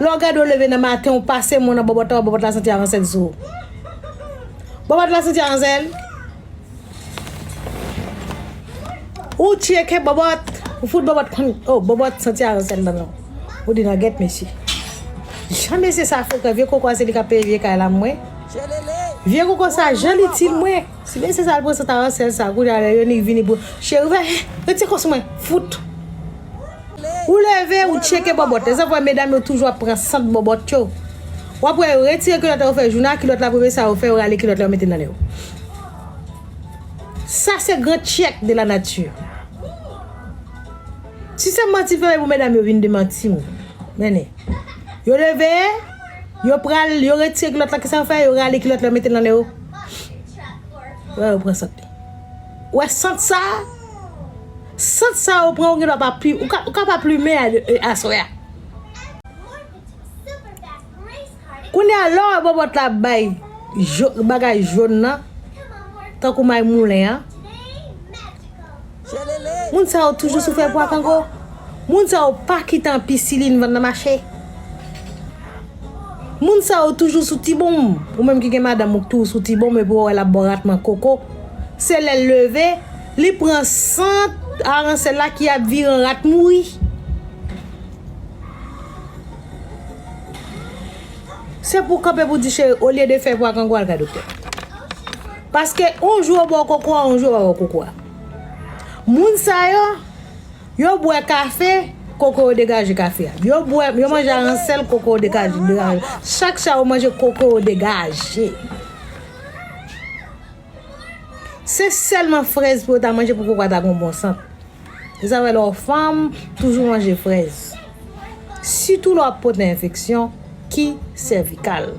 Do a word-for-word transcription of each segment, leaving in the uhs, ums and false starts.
Lè w gade w leve nan maten, w pase men w nan bòbòt la, bòbòt la santi aransèl sou ou. Bòbòt la santi aransèl. Ou tcheke bòbòt, ou fout bòbòt konn, oh, bòbòt santi aransèl nan men w. Ou di nan gèt mesye. Jan mesye sa frekan, vye koko a se li k ap peye vye kay la mwen. Vye koko sa jan l itil mwen. Si mesye sa al pran sant aransèl sa, kounye a lè yo ni vini pou cheri, retire kò sou mwen, fout. Ou leve, ou tcheke bòbòt. E sa fè medam yo toujou ap pran sant bòbòt yo. W ap wè yo retire kilòt la, yo fè jouna kilòt la, premye sa yo fè, yo rale kilòt la, yo mete l nan nen yo. Sa se gran tchèk de la nature. Si se manti fè pou medam yo vin demanti m. Mennen. Yo leve, yo pral, yo retire kilòt la, kisa yo fè? Yo rale kilòt la, yo mete l nan nen yo. Wè, yo pran sant li. Wè sant sa? Sant sa ou pran, ou gen dwa pa pli, ou ka, ou ka pa plimen a, e, aswè a. Kounye a, lè w wè bòbòt la bay jo-, bagay jòn nan, tankou may moulen an, moun sa yo toujou sou fè pwa kango. Moun sa yo pa kite anpisilin vann nan mache. Moun sa yo toujou sou ti bonm. Ou menm ki gen madanm ou k toujou sou ti bonm epi w wè l ap ba w ratman koko. Se lè l leve, li pran sant aransèl la ki ap vire an rat mouri. Se pou w kanpe pou w di cheri, olye de fè pwa kango, al gade doktè. Paske yon jou yo ba w koko a, yon jou yo pa ba w koko a. Moun sa yo, yo bwè kafe, koko yo degaje kafe a. Yo bwè, yo manje aransèl, koko yo degaje, degaje. Chak sa yo manje, koko yo degaje. Se sèlman frèz pou yo ta manje pou koko a ta gon bon sant. Se sa fè lè w fanm, toujou manje frèz. Sitou lè w ap pote enfeksyon ki sèvikal.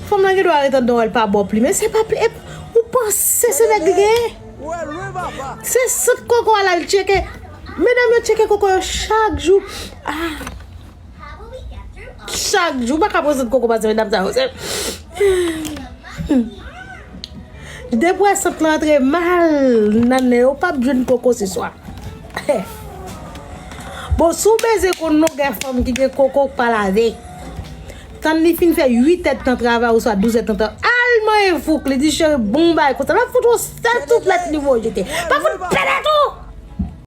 Fanm nan gen dwa ret anndan w, l pa ba w pli, men se pa pli, ou panse se nèg li genyen? Se sant koko a l al tcheke. Medam yo tcheke koko yo chak jou. Ah. Chak jou, pa ka pran sant koko pase medam sa yo. Se Depi w wè sant lan antre mal nan nen yo, w p ap jwenn koko se swa. Bon, si w bezwen konn longè fanm ki gen koko k pa lave, tann li fin fè uit èdtan travay oswa douz èdtan travay, al manyen fouk, li di cheri bon bay konsa, l ap fout yon sèl tout lèt li voye jete. Pa fout pèdè tou!